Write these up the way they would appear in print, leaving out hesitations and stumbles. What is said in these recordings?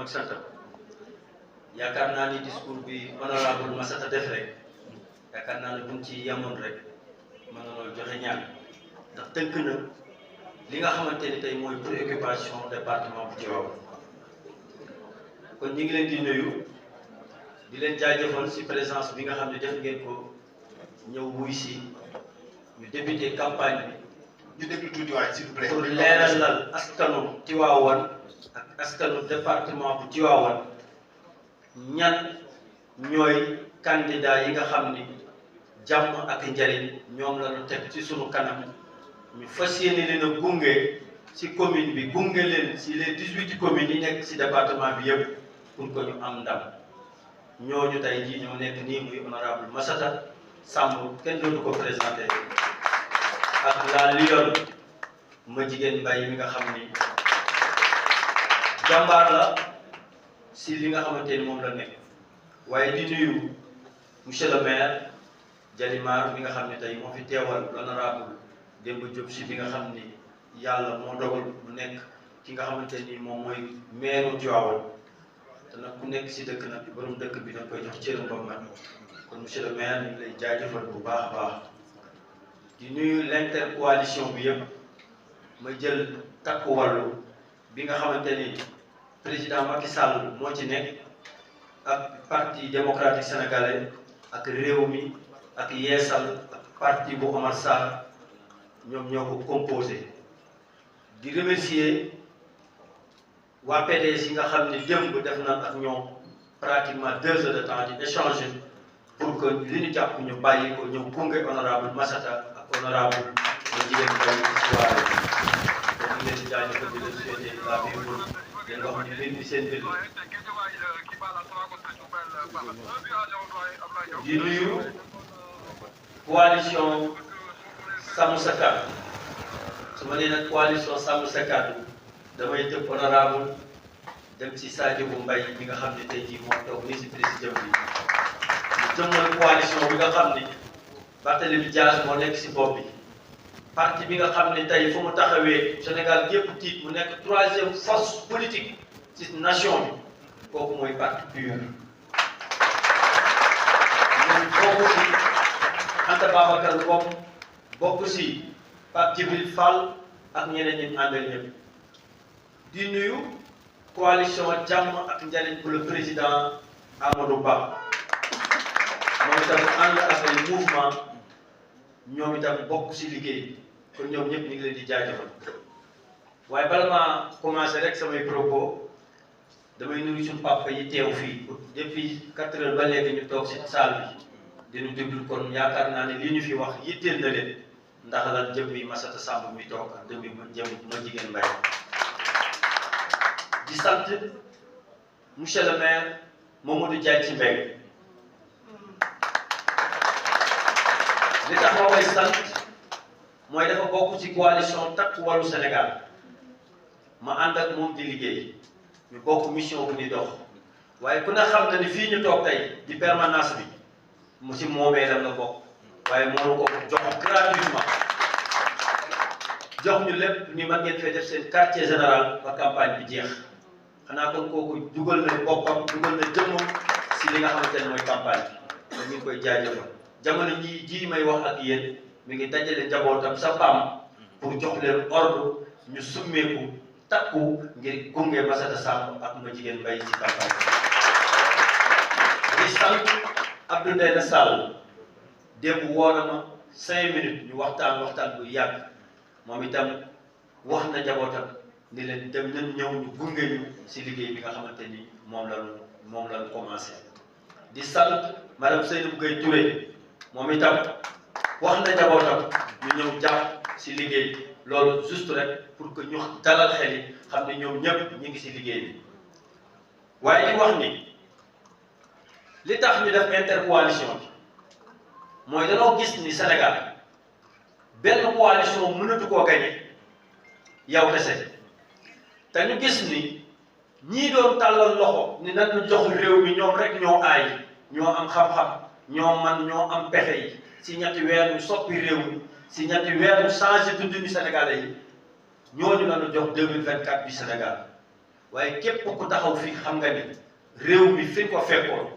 ak santam yaakaar naa ni discours bi honorable Massata def rek yaakaar naa ne buñ ci yemoon rek mën na joxe ñaan ndax tënk na li nga xamante ni tey mooy préoccupation département bu Tivaouane kon ñu ngi leen di nuyu di leen jaajëfal ci présence bi nga xam ne def ngeen ko ñëw wuy si ñu débuté campagne bi. ñu déglu tuuti waay s'il vous plaît. pour leeralal askanu Tivaouane ak askanu département bu Tivaouane ñan ñooy candidat yi nga xam ni jàmm ak njariñ ñoom la ñu teg ci sunu kanam ñu fas yéene leen a gunge ci commune bi gunge leen ci les 18 communes yi nekk ci département bi yëpp pour que ñu am ndam ñooñu tey jii ñoo nekk nii muy honorable Massata Samb kenn dootu ko présenté ak la Lyon ma jigéen Mbaye mi nga xam ni jàmbaar la si li nga xamante ni moom la nekk waaye di nuyu monsieur le maire Jalimar mi nga xam ne tey moo fi teewal l'honorable Demba Diop si bi nga xam ni yàlla moo dogal mu nekk ki nga xamante ni moom mooy maire Tivaouane te nag ku nekk si dëkk nag borom dëkk bi nag koy jox cëram ba mat kon monsieur le maire ñu ngi lay jaajëfal bu baax a baax di nuyu l'intercoalition bi yëpp ma jël takku wàllu bi nga xamante ni président Macky Sall moo ci nekk ak parti démocratique sénégalais ak réew mi ak yeesal ak parti bu Omar Sarr ñoom ñoo ko composé di remercier waa PDS yi nga xam ne démb def na ak ñoom pratiquement 2 heures de temps di échanger pour que li ñu jàpp ñu bàyyi ko ñëw gunge honorable Massata ak honorable ma jigéen Mbaye ci soirée bi ñu leen di jaajëfal di leen souhaiter la bienvenue leen wax ni leen di seen mbir di nuyu coalition Sàmm Sa Kàddu su ma nee nag coalition Sàmm Sa Kàddu damay tëb honorable dem ci Sadio Mbaye bi nga xam ne tey jii moo toog nii si président bi ñu jëmmal coalition bi nga xam ni Barthélémy Dias moo nekk si bopp bi parti bi nga xam ne tey fu mu taxawee Sénégal gépp tiit mu nekk 3e force politique ci nation bi kooku mooy parti PUR ñun bokk si Anta Babacar Ngom bokk si Pape Djibril Fall ak ñeneen ñi àndal ñëpp di nuyu coalition jàmm ak njariñ pour le président Amadou Ba moom itam ànd ak ay mouvement ñoom itam bokk ci liggéey kon ñoom ñëpp ñu ngi leen di jaajëfal waaye bala maa commencé rek samay propos damay nuyu suñu papa yi teew fii depuis 4 heures ba léegi ñu toog ci salle bi dinu déglu kon yaakaar naa ne li ñu fi wax yitteel na leen ndax lan jëm bi Massata Samb mi toog ak jëm bi ma jigéen Mbaye di sant monsieur le maire Mamadou Diagne ci Mbengue li tax ma koy sant mooy dafa bokk ci coalition Takku Wallu Sénégal ma ànd ak moom di liggéey ñu bokk mission bu ni dox waaye ku ne xam na ni fii ñu toog tey di permanence bi mu ci moomeelam la bokk waaye moo ko jox gratuitement jox ñu lépp ni man ngeen fee def seen quartier général ba campagne bi jeex xanaa kon kooku dugal na boppam dugal na jëmmam si li nga xamante ne mooy campagne bi kon ñu ngi koy jaajëfal jamono ji may wax ak yéen mi ngi dajale njabootam sa PAM pour jox leen ordre ñu summeeku takku ngir gunge Massata Samb ak ma jigéen Mbaye ci campagne bi. di sant Abdou Ndéné Sall démb woo na ma 5 minutes ñu waxtaan bu yàgg moom itam wax na njabootam ni leen dem nañ ñëw ñu gunge ñu si liggéey bi nga xamante ni moom lañu commencé. di sant madame Seynabou Gueye Touré moom itam wax na njabootam ñu ñëw jàpp si liggéey bi loolu juste rek pour que ñu dalal xel yi xam ne ñoom ñëpp ñu ngi si liggéey bi waaye di wax ni li tax ñu def intercoalition bi mooy dañoo gis ni Sénégal benn coalition mënatu koo gañe yow kese te ñu gis ni ñii doon tàllal loxo ni nag ñu jox réew mi ñoom rek ñoo aay ñoo am xam-xam ñoo man ñoo am pexe yi si ñetti weer ñu soppi réew mi si ñetti weer ñu changé dundinu Sénégalais yi ñooñu la ñu jox 2024 bi Sénégal waaye képp ku taxaw fii xam nga ni réew mi fi ko fekkoon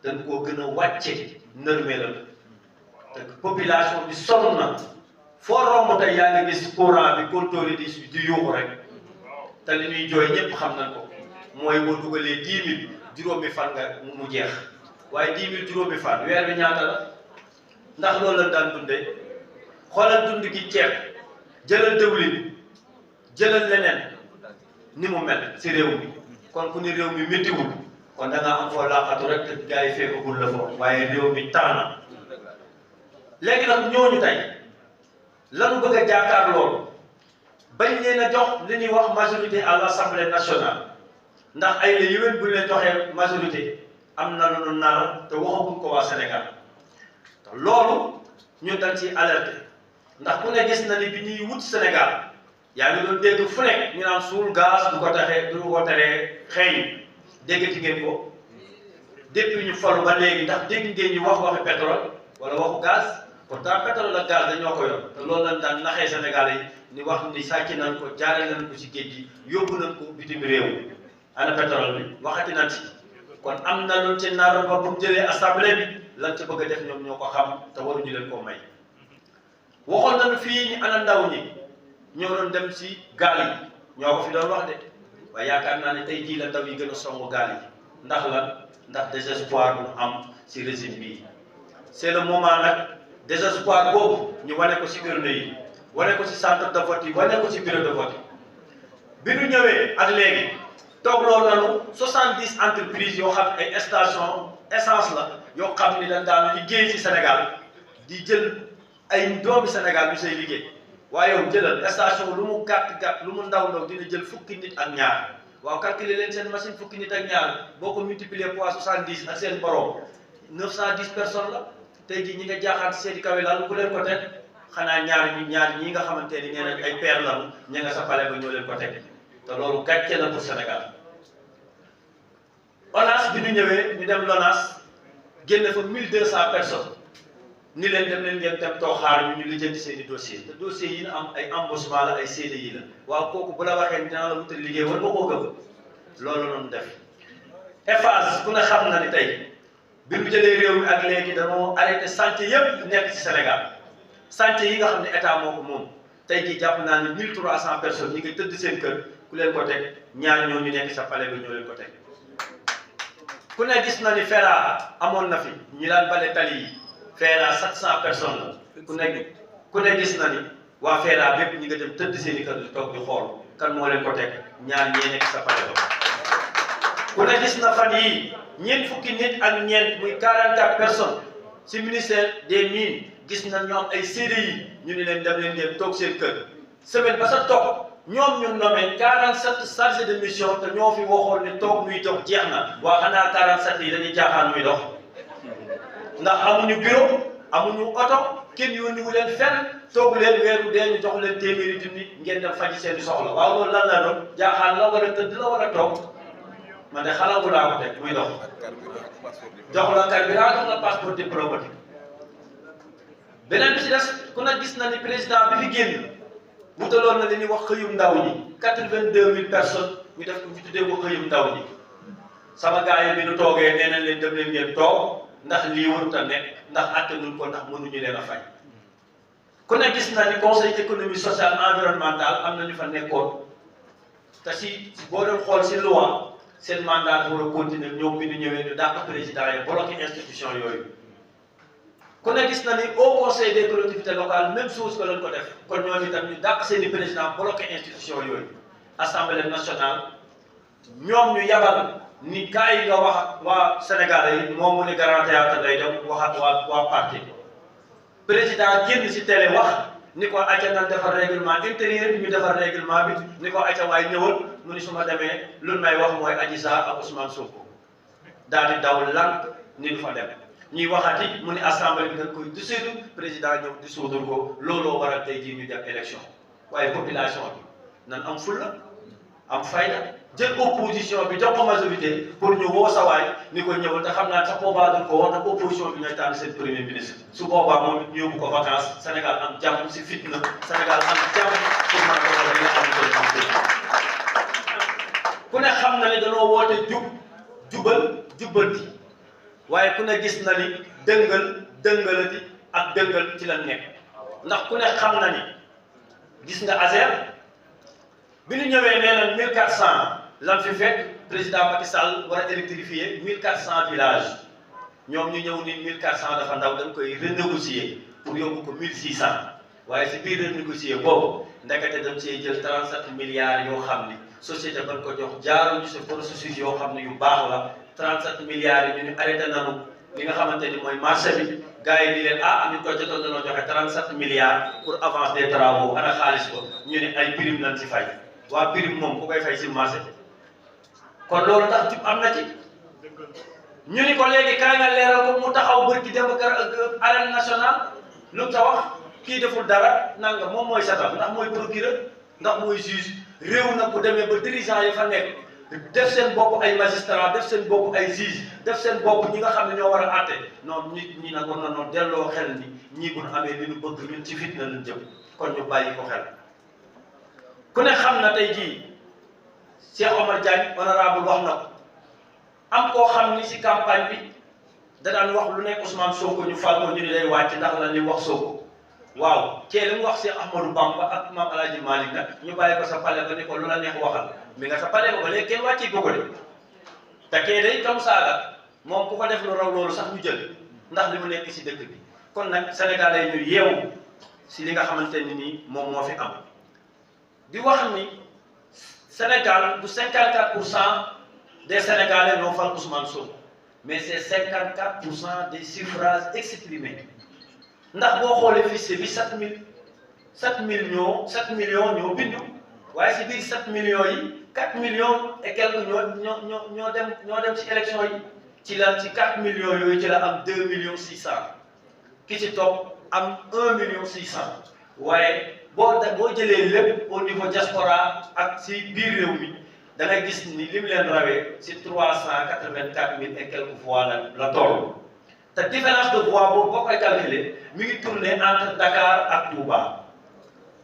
dañ koo gën a wàcce nërmeelal te population bi sonn na foo romb tey yaa ngi gis courant bi compteur yi di yuuxu rek te li ñuy jooy ñëpp xam nañ ko mooy boo dugalee 10 000 juróomi fan nga mu jeex waaye 10 000 juróomi fan weer bi ñaata la ndax loolu lañ daan dundee xoolal dund gi ceeb jëlal dëwlin jëlal leneen ni mu mel si réew mi kon ku ni réew mi méttiwul kon da ngaa am foo laaxatu rek te gars yi fekkagul la foofu waaye réew mi tar na léegi nag ñooñu tey lanu bëgg a jàkkaar loolu bañ leen a jox li ñuy wax majorité à l'Assemblée nationale ndax ay la yéwén bu ñu leen joxee majorité am na lu nu nar te waxaguñ ko waa Sénégal te loolu ñun dañ ciy alerté ndax ku ne gis na ni bi ñuy wut Sénégal yaa ngi doon dégg fu nekk ñu naan suul gaz du ko teree xeeñ dégg ci ngeen ko depuis ñu falu ba léegi ndax dégg ngeen ñu wax waxi pétrole wala waxu gaz pourtant pétrole ak gaz dañoo ko yor te loolu lañ daan naxee Sénégalais yi ni wax ni sàcc nañ ko jaaree nañ ko ci géej gi yóbbu nañ ko bitim réew ana pétrole bi waxati nañ ci kon am na lu ci nar ba bu jëlee assemblée bi lan ca bëgg a def ñoom ñoo ko xam te waruñu leen koo may waxoon nañu fii ni ana ndaw ñi ñoo doon dem ci gaal yi ñoo ko fi doon wax de waaye yaakaar naa ne tey jii la ndaw yi gën a songu gaal yi ndax lan ndax désespoir bu am ci régime bii c'est le moment nag désespoir boobu ñu wane ko ci urne yi wane ko ci centre de vote yi wane ko ci bureau de vote bi ñu ñëwee ak léegi toogloo nañu 70 entreprises yoo xam ay station essence la yoo xam ni dañ daan liggéey ci Sénégal di jël ay doomi Sénégal ñu say liggéey waaye yow jëlal station lu mu gàtt lu mu ndaw dina jël fukki nit ak ñaar waaw calculer leen seen machine fukki nit ak ñaar boo ko multiplier fois 70 ak seen borom 910 personnes la tey jii ñi nga jaaxaat seeni kawe laal ku leen ko teg xanaa ñaar ñi nga xamante ni nee nañ ay père lañu ña nga sa pale ba ñoo leen ko teg te loolu gàcce la pour Sénégal. ONAS bi ñu ñëwee ñu dem LONASE génne fa 1200 personnes ni leen dem leen ngeen dem toog xaar ñu lijjanti seen i dossier te dossiers yi ñu am ay embauchement la ay CDI la waaw kooku bu la waxee dinaa la wutal liggéey war nga koo gëm loolu noonu def Eiffage ku ne xam na ni tey bi mu jëlee réew mi ak léegi dañoo arrêté chantier yëpp nekk ci Sénégal chantier yi nga xam ne état moo ko moom tey jii jàpp naa ne 1300 personnes ñi ngi tëdd seen kër ku leen ko teg ñaar ñoo ñu nekk sa palais ba ñoo leen ko teg ku ne gis na ni FERA amoon na fi ñi daan bale tali yi FERA 700 personnes la ku ne gis na ni waa FERA bépp ñi nga dem tëdd seen i kër di toog di xool kan moo leen ko teg ñaar ñee nekk sa palais ba ku ne gis na fan yii ñeent fukki nit ak ñeent muy 44 personnes ci ministère des mines gis na ñoom ay CDI ñu ni leen dem leen ngeen toog seen kër semaine ba sa toog ñoom ñu nommé 47 chargés de mission te ñoo fi waxoon ne toog muy dox jeex na waa xanaa 47 yi dañuy jaaxaan muy dox ndax amuñu bureau amuñu oto kenn yónniwu leen fenn toog leen weeru dee ñu jox leen téeméeri junni ngeen dem faji seen soxla waaw loolu lan la doon jaaxaan la wala tëdd la wala toog man de xalaatu laa ko teg muy dox jox la carburant jox la passeport diplomatique beneen bi ci des ku ne gis na ni président bi fi génn wutaloon na li ñuy wax xëyum ndaw ñi 82000 personnes ñu def ko ñu tuddee ko xëyum ndaw ñi sama gars yi bi ñu toogee nee nañ leen dem leen ngeen toog ndax lii warut a nekk ndax attanuñ ko ndax mënuñu leen a fay ku ne gis na ni conseil économique social environnemental am na ñu fa nekkoon te si boo doon xool si loi seen mandat war a continuer ñoom bi ñu ñëwee ñu dàq président yi bloqué institution yooyu ku ne gis na ni au conseil des collectivités locales même chose que lañ ko def kon ñooñu itam ñu dàq seen i président bloqué institution yooyu assemblée nationale ñoom ñu yabal ni kaay yi nga wax ak waa Sénégalais yi moom mu ne Grand Théâtre lay dem wax ak waa parti président génn si télé wax ni ko acca nan defar règlement intérieur bi ñu defar règlement bi ni ko acca waay ñëwal mu ni su ma demee lu may wax mooy Adji Sarr ak Ousmane Sonko daal di daw lank ni du fa dem ñuy waxati mu ni assemblée bi dañ koy dissoudre président ñëw dissoudre ko looloo waral tey jii ñu def élection waaye population bi nan am fulla am fayda jël opposition bi jox ko majorité pour ñu woo sawaay ni ko ñëwal te xam naa sax boobaa dañ ko wax te opposition bi ñooy tànn seen premier ministre su boobaa moom it ñu yóbbu ko vacances Sénégal am jàmm si fitna Sénégal am jàmm pour mën a doxal li nga xamante ne ku ne xam na ne danoo woote jubal jubbanti waaye ku ne gis na ni dëngalati ak dëngal ci la nekk ndax ku ne xam na ni gis nga Azer bi ñu ñëwee nee na 1400 lan fi fekk président Macky Sall war a électrifier 1400 villages ñoom ñu ñëw ni 1400 dafa ndaw dañ koy renégocier pour yóbbu ko 1600 waaye si biir renégocier boobu ndekete dañ cee jël 37 milliards yoo xam ni société ban ko jox jaaruñu si processus yoo xam ne yu baax la 37 milliards yi ñu ni arrêté nanu li nga xamante ni mooy marché bi gars yi di leen ñu ko jotoon dañoo joxe 37 milliards pour avance des travaux ana xaalis ko ñu ne ay prime lañ si fay waa prime moom ku koy fay si marché kon loolu tax jub am na ci ñu ni ko léegi kaay nga leeral ko mu taxaw bër ki dem arène nationale lu ta wax kii deful dara nanga moom mooy satal ndax mooy procureur ndax mooy juge réew nag bu demee ba dirigeant yi fa nekk def seen bopp ay magistrat def seen bopp ay juge def seen bopp ñi nga xam ne ñoo war a àtte non nit ñi nag war na noonu delloo xel ni ñii bu ñu amee li ñu bëgg ñun ci fitna lañ jëm kon ñu bàyyi ko xel ku ne xam na tey jii Cheikh Omar Diagne honorable wax na ko am koo xam ni si campagne bi da daan wax lu nekk Ousmane Sonko ñu fal ko ñu ni day wàcc ndax la li wax Sonko waaw kee li mu wax Cheikh Ahmadou Bamba ak Mame El Hadji Malick nag ñu bàyyi ko sa palais ba ni ko lu la neex waxal mi nga sa palais ba léegi kenn wàcci ko de te kee day kam saaga moom ku ko def lu raw loolu sax ñu jël ndax li mu nekk si dëkk bi kon nag sénégalais ñu yeewu si li nga xamante ni nii moom moo fi am di wax ni Sénégal du 54% des Sénégalais ñoo fal Ousmane Sonko mais c'est 54% des suffrages exprimés ndax boo xoolee fichier bi 7 millions ñoo bindu waaye si biir 7 millions yi 4 millions et quelques ñoo dem ci élection yi ci 4 millions yooyu ci la am 2 millions 600 ki ci topp am 1 million 600 waaye boo jëlee lépp au niveau diaspora ak si biir réew mi da ngay gis ni lim leen rawee si 384 000 et quelques voix la toll te différence de voix boobu boo koy calculer mi ngi tourner entre Dakar ak Touba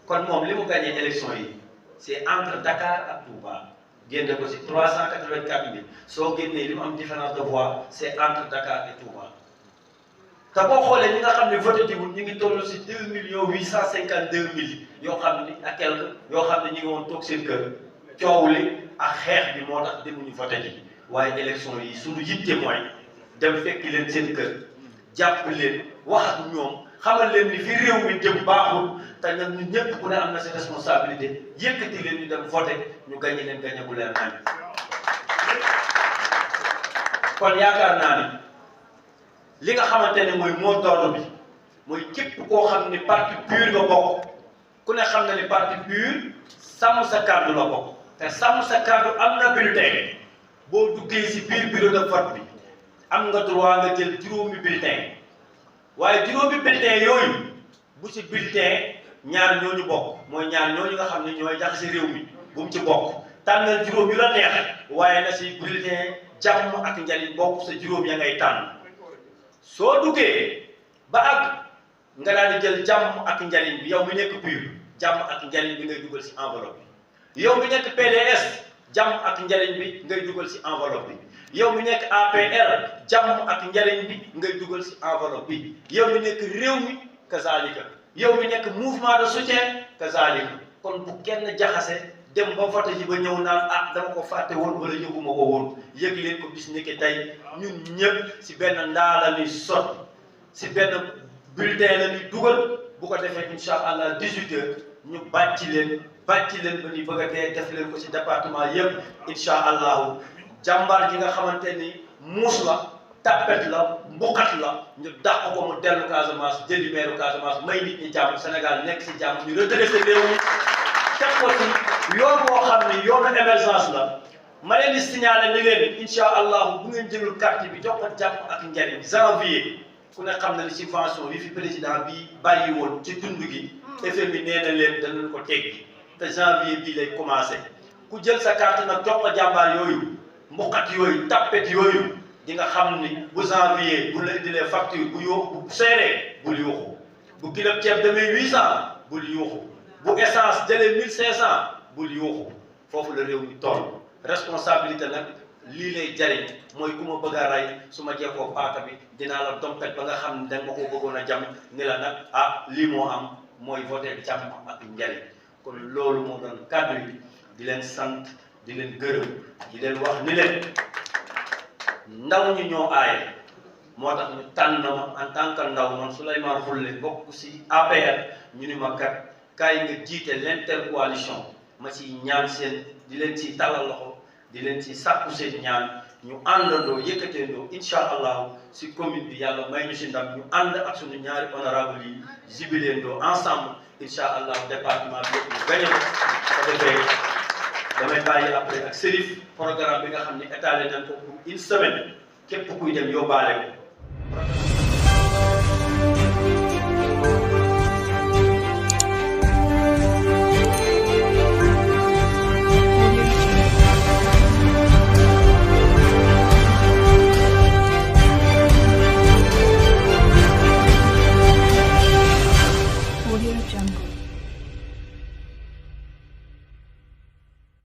kon moom li mu gagné élection yi c'est entre Dakar ak Touba génne ko si 384 000 soo génnee li mu am différence de voix c'est entre Dakar et Touba te boo xoolee ñi nga xam ne voté jiwul ñu ngi toll si 2 852 000 yoo xam ni ak quelque yoo xam ne ñu ngi woon toog seen kër coow li ak xeex bi moo tax demuñu voté ji waaye élection yi suñu yitte mooy dem fekki leen seen kër jàpp leen wax ak ñoom xamal leen ni fi réew mi jëm baaxul te nag ñun ñëpp ku ne am na si responsabilité yëkkati leen ñu dem voté ñu gagné leen gagné bu leer nañ kon yaakaar naa ni li nga xamante ne mooy mot d'ordre bi mooy képp koo xam ni parti PUR nga bokk ku ne xam na ni parti PUR sàmm sa kàddu la bokk te sàmm sa kàddu am na bulletin boo duggee si biir bureau de vote bi am nga droit nga jël juróomi bulletin waaye juróomi bulletin yooyu bu si bulletin ñaar ñooñu bokk mooy ñaar ñooñu nga xam ne ñooy jaxase réew mi bu mu ci bokk tànnal juróom yu la neex waaye na si bulletin jàmm ak njariñ bokk sa juróom ya ngay tànn soo duggee ba àgg nga daal di jël jàmm ak njariñ bi yow mi nekk PUR jàmm ak njariñ bi ngay dugal si enveloppe bi yow mi nekk PDS jàmm ak njariñ bi ngay dugal si enveloppe bi yow mi nekk APR jàmm ak njariñ bi ngay dugal si enveloppe bi yow mi nekk réew mi kazalika yow mi nekk mouvement de soutien kazalika kon bu kenn jaxase dem ba vote ji ba ñëw naan dama ko fàtte woon wala yëguma ko woon yëg leen ko bis ni ki tey ñun ñëpp si benn ndaa la ñuy sot si benn bulletin la ñuy dugal bu ko defee incha allah 18h ñu bàcc leen ba ñuy bëgg a def leen ko si département yëpp incha allahu jàmbaar ji nga xamante ni muus la tapet la mbuqat la ñu dàq ko mu dellu Casamance jëli meeru Casamance may nit ñi jàmm Sénégal nekk si jàmm ñu redressé réew mi teg ko ci yoon boo xam ne yoonu émergence la ma leen di signaler ni leen incha allahu bu ngeen jëlul carte bi jox ko jàmm ak njariñ janvier ku ne xam na ni subvention yi fi président bi bàyyi woon ci dund gi FMI nee na leen danañ ko teggi te janvier bii lay commencé ku jël sa carte nag jox ko jàmbaar yooyu mbuqat yooyu tappet yooyu di nga xam ni bu janvier bu la indilee facture bu seeree bul yuuxu bu kilo ceeb demee 800 bul yuuxu bu essence jëlee 1500 bul yuuxu foofu la réew mi toll responsabilité nag lii lay jariñ mooy ku ma bëgg a rey su ma jekkoo paaka bi dinaa la dompet ba nga xam ne da nga ma koo bëggoon a jam ni la nag ah lii moo am mooy voté jàmm ak njariñ kon loolu moo doon kàddu yi di leen sant di leen gërëm di leen wax ni leen ndaw ñi ñoo aaye moo tax ñu tànn ma en tant que ndaw man Souleymane Khoule bokk si APR ñu ni ma kat kaay nga jiite l'intercoalition ma ci ñaan seen di leen ci talal loxo di leen ci sàkku seen ñaan ñu àndandoo yëkkateendoo incha allahu si commune bi yàlla may ñu si ndam ñu ànd ak suñu ñaari honorable yi jubileendoo ensemble incha allahu département bi yëpp ñu gañe ko defee damay bàyyi après ak Serif programme bi nga xam ne étalé nañ ko pour une semaine képp kuy dem yóbbaale ko